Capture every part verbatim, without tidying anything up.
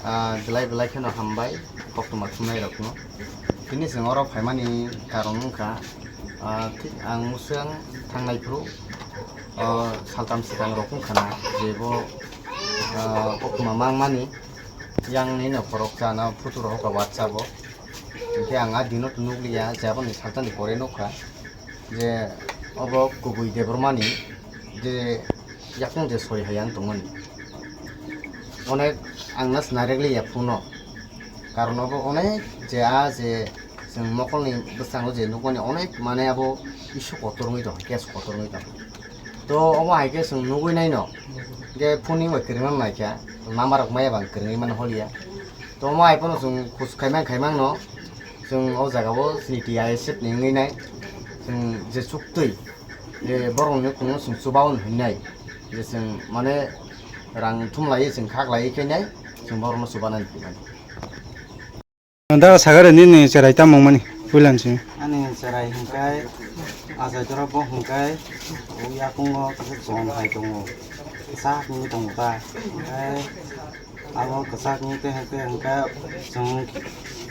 Ah, belai belai kheno hambai koktwma thumnai rokno. Tini chwng oro phaimani karon wngkha, ah, thik ang mwswng thangnai phuru, ah, saltam swkang rok wngkha na je bo, ah, koktwma mangmani yang ni no khorok chana photo rok WhatsApp o. Hinkhe ang a dino to nukliya, je aboni saltani pore nukha je obo kubui Debbarmani je yakung je soi hai ang tongmani. Onek ang nas narekliya phuno. Karon obo onek je a je chwng mokolni bwskango je nukmani onek mane abo issue kotor wngwi tong, case kotor wngwi tong. To omo hai khe chwng nugui naino. Hinkhe phone ni bai kwrwngna naikha. Number rok maya bang kwrwngwi mano holiya. To omo hai phano chwng khus khaimang khaimang no. Chwng o jaga o chini T I S F ni wngwi nai. Chwng je chuktwi je borok ni kunu chwng chuba o hinwi nai. Je chwng mane rang thum lai chwng khak lai khe nai. Chwng borok no chuba nai. Da sagare nini cherai tamo mani puilan si. Ani cherai hingkai ajai dora bo hingkai o yakungo kisa jon hai tongo. Kisa hingwi tongo ta. Hingkai abo kisa hingte hingte hingkai chwng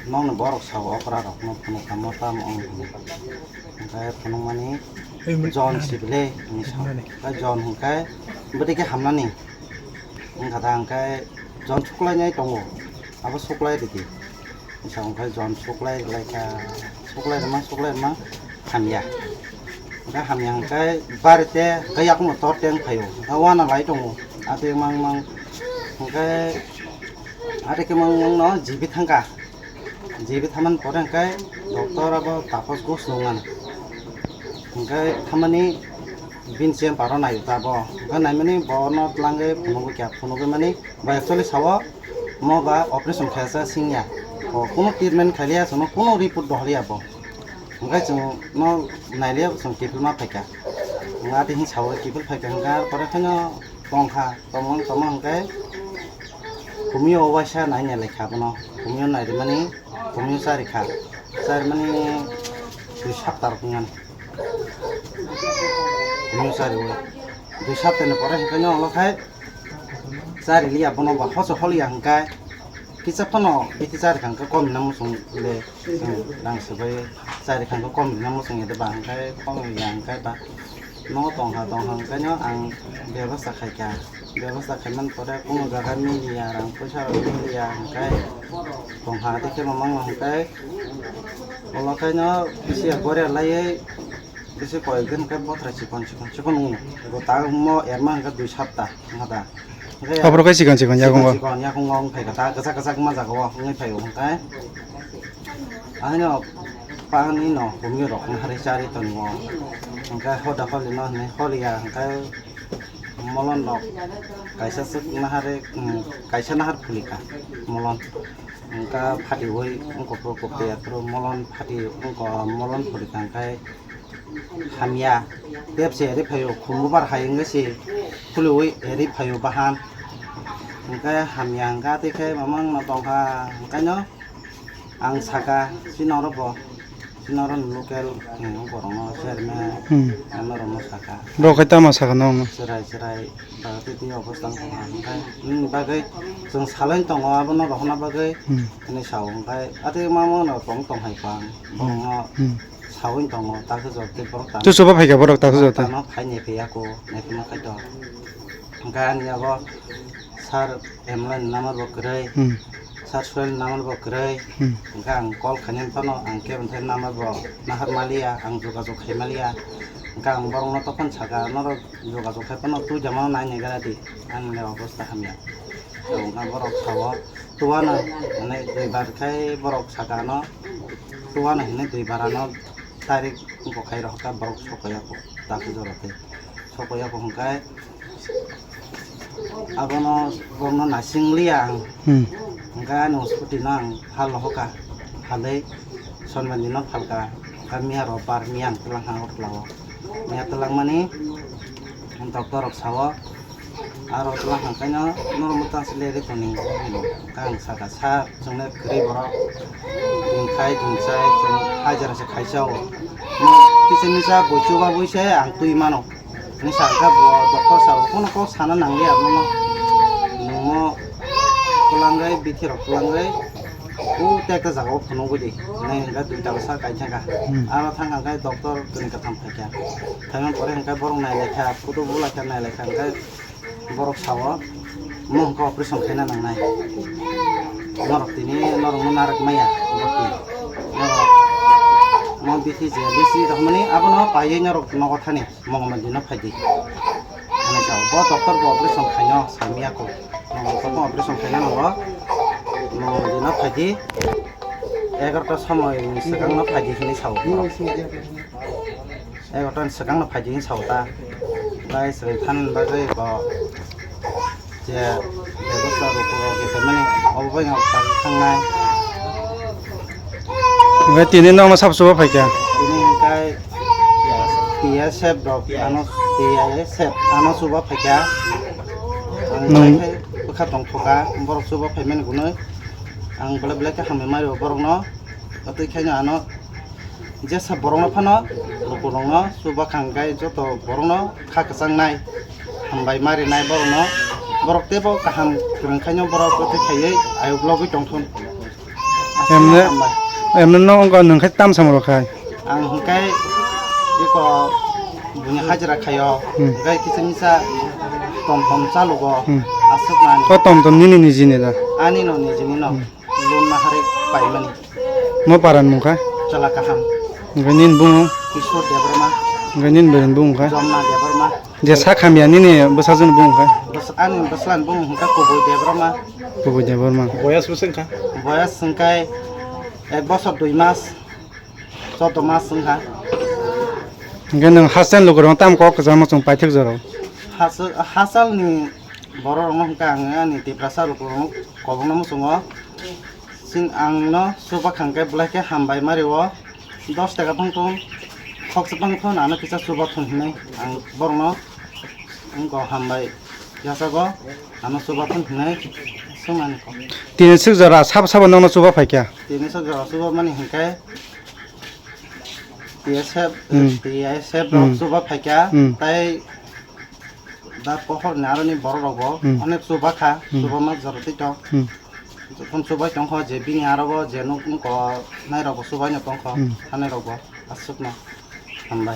nokni borok sao okra rok no phunuk kha mo tamo wng hini. Hingkai phunukmani Jon sibile hinwi sao. Hingkai Jon hingkai bwdike hamnani. Wngkha da hingkai Jon suklainai tongo. Abo suklai ridi. Sa hingkai Jon suklai laikha. Suklai rwma, suklai rwma hamya. Hingkai hamya hingkai barite hingkai yakungno tor teng phaio. Hingkai wana lai tongo. Atwi mang mang hingkai atwi khe mang mangno jibi thangkha. Jibi thaman pore hingkai doctor abo Tapos Ghosh nungna. Hingkai thamani bini chamber o naio ta bo. Hingkai naimani bono tlangwi phunugwi kya phunugwi mani bo actually sao mo ba operation khaisa singya. O kuno treatment khailiya sono kuno report dohliya bo. Hingkai chwng no nailiya chwng kiphilma phaikha. Hingkai ati hing sao kiphil phaikha hingkai pore khaino tongkha tongmang tongmang hingkai Kumio waisa naina lekha bono. Kumio nairwmani, kumio charikha. Charmani dui sapta rok wngmani. Kumio chariwi. Dui sapta ni pore hwnkhe no ulo khai chariliya bono ba hoso holiya hwnkhe kisa phano bithi charikha hwnkhe kom na muchung le. Rang swbai chari khan khe kom rina muchung ya de ba, hwnkhe kom ya hwnkhe ba. Nogo tongkha, tongkha hwnkhe no ang bebosta khaikha. Bebosta khaimani pore kuno jaga miliya, rang poisa rok miliya hwnkhe tongkha, tei khe mamang hwnkhe ulo khe no bisi ya goria laiwi bisi koi din khe bothra chikon chikon chikon wngo. Bo ta mo erma hwnkhe dui sapta wngkha da. Hwnkhe Aphuru khe chikon chikon yakungo. Chikon chikon yakungo wng phaikha ta, kwchak kwchak ma jaga o wngwi phaio hwnkhe. Ahino pani no humyo rok nahari chari tongo. Hwnkhe hoda holi no hinwi holiya hwnkhe molon rok kaisa swk nahari, um, kaisa nahar phulikha molon. Hwnkhe phatiwi wngkha phuru kopya phuru molon phati wngkha molon phulikha hwnkhe hamya. Tepse eri phaio, khumbubar hai wngwi se khuluwi eri phaio bahan. Hwnkhe hamya hwnkha tei khe mamang no tongkha hwnkhe no ang saka chini oro bo, chini oro ni local ni borok no chairman Hmm. ano rok no saka. Bo khai tamo saka no? Chwrai chwrai ba tei tei obostha wngkha hwnkhe nini bagwi chwng salai tongo abono rohorna bagwi Hmm. hinwi sao hwnkhe atwi mamang no tong tong hai pang borok no Hmm. Sawi tongo, takhuk jor tei borok tamo. Tu soba phaikha borok takhuk jor tei. Tamo phaini phiyako, naikhe ma khaito. Hwnkhe ani abo sir M L A ni number bo kwrwi, Hmm. sir Suel ni number bo kwrwi. Hmm. Hwnkhe ang call khainani phano ang kebo thai number bo nahar maliya, ang jogajog khai maliya. Hwnkhe ang borokno tokon saka, norok jogajog khai phano twi jamano nai nai gana di, ani le obostha hamya. Hwnkhe borok sao, tuwano, hwnwi duibar khai borok saka ano, tuwano hinwi duibar ano tarik wngkha khai rohorkha borok sokoyako, takhuk jora tei sokoyako hwnkhe abono borokno naising liya ang. Hmm. Hwnkhe ani scooty no ang hal rohorkha, halwi sonbandi no phalkha, hwnkhe miya robar miya ang twlang kha Agartala o, miya twlangmani doctor rok sao, Aro twlang hwnkhe no norok mwtang se leri tongni hino. Khe ang saka, "Sir, chwngno kwrwi borok, chwng khai, chwng chai, chwng hajira se khaisa o. Mo kisa misa bui chuba bui se ang twi mano." Ni sakha bo doctor sabo kono kok sana nangli abono. Nungmo kwlangwi bithi rok kwlangwi o tekta jaga o phunugwi di. Nai hwnkhe duita bwsa kaithangkha. Hmm. Aro thangkha hwnkhe doctor tini katham phaikha. Phaimani pore hwnkhe borok nailaikha, photo bulaikha, nailaikha hwnkhe borok sao, "Mo hwnkhe operation khaina nangnai. Norok tini norokno narwk maya, bwtwi. Norok mo bithi je bisi rwmani abono paiwi norok nogo thani." Mongolmandi no phaidi. Ano sa bo doctor bo operation khaino samya ko. Mongolmandi no operation khaina nango. Mongolmandi no phaidi. Egarota somoi ni swkang no phaidi hinwi sao. Egarota ni swkang no phaidi hinwi sao ta. Bai swrwng than bagwi bo. Je, bebostha rok rok khe phaimani, obo bai no kar thangnai. Hwnkhe tini nokno sabo chuba phaikha? Tini hwnkhe T S F rok ano, T S F ano chuba phaikha. Ang nwng belai khe bwkha tongthokha, borok chuba phaimani hwnwi. Ang belai belai khe hambai mario borokno. Tei khaino ano jesa borokno phano lukurokno chuba khangkhe joto borokno kha kwchangnai, hambai marinai borokno, borok teibo kaham kwrwng khaino borok bwtwi khaiwi ayuk logwi tongthun. Emne, hambai. Emne no wngkha nwng khe tam samung rok khai? Ang hwnkhe eko buini hajra khaio, hmm, hwnkhe kisa misa tom tom chalugo, hmm, aswk nani. O tom tom nini nijini da? Ani no nijini no. Hmm. Loan naharwi paimani. Mo paran mung kha? Chwla kaham. Hwnkhe nini bung? Kishore Debbarma. Hwnkhe nini bwrwini bung kha? Jomna Debbarma. Je sak hamya nini bwsajwkni bung kha? Bwsa-, ani bwslan bung hwnkha Kubui Debbarma. Kubui Debbarma. Boyas bwswk wngkha? Boyas hwnkhe ek bosor dui mas, chwddo mas wngkha. Hwnkhe nwng hachal lukurokno tamo kok kwchangma chwng paithak jorao? Hachal, hachalni bororokno hwnkhe ang ani Tiprasa lukurokno kobokno muchungo. Chwng angno chubakhang khe belai khe hambai mario. Dos taka phang thung, khoksa phang thung, ano kisa chuba thung hinwi ang borokno wngkha hambai yachago, ano chuba thung hinwi swngmani kok. Tini swk jora sabo sabo nokno chuba phaikha? Tini swk jora chuba mani hinkhe T S F, hmm, T S F rok, hmm, chuba phaikha, hmm, tai Da pohor ni aro ni borok rok bo, hmm, onek chuba kha, hmm, chuba ma jora twi tong. Hmm. Jokhon chubai tong kho je bini aro bo je nuk nuk ko nai rok bo chubai no tong kho, hmm, thanai rok bo aswk no hambai.